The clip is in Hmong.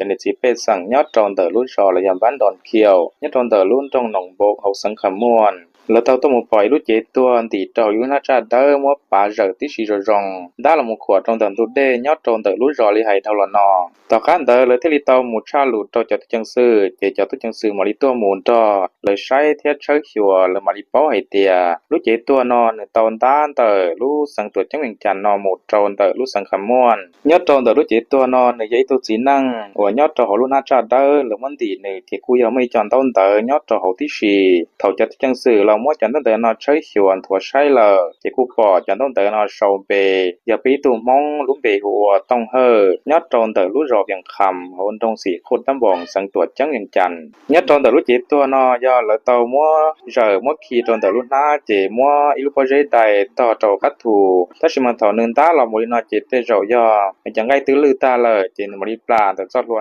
cov niam txiv pej xeem nyob rau ntawm lub zos los yog npab nto khiaus nyob rau ntawm lub nroog Noos Npoo hauv xeev Kham Muam, lawv tau tuaj mus pom ib lub cev tuag ntim rau hauv ib lub hnab tsaj dawb muab pav zawm tib si zoo zoo ntab los mus khuam rau ntawm ntug dej nyob rau ntawm lub zos li hais dhau los no. Tom qab ntawd lawv thiaj li tau mus tshaj lus rau cov tub ceev xwm, ces cov tub ceev xwm mam li tuaj mus nrog lawv saib thiab tshawb xyuas lawv mam li paub hais tias lub cev tuag no nws tau ntab ntawm lub xeev Tuam Ceeb Vees Cas no mus rau ntawm lub xeev Kham Muam. Nyob rau ntawm lub cev tuag no nws yog ib tug txiv neej uas nyob rau hauv lub hnab tsaj dawb lawv muab ntim nws ces kuj yog muaj ib co ntaub ntawv nyob rau hauv tib si. Thaum cov tub ceev xwm los muab cov ntaub ntawv no tshawb xyuas nthuav saib lawm ces kuj pom cov ntaub ntawv no sau npe yog peb ib tug Hmoob lub npe hu ua Tooj Hawj nyob rau ntawm lub zos Vees Kham hauv nroog Xim Qhuj Tab Npoos xeev Tuam Ceeb Vees Cas. Nyob rau ntawm lub cev tuag no yog lawv tau muab zawm muab khi rau ntawm lub hnab ces muab ib lub pob zeb dai tog rau qab thu, tab sis mas thaum nws ntab los mus li no ces tej zaum yog nws cov nqaij twb lwj tag lawm ces nws mam li plam ntawm txoj hlua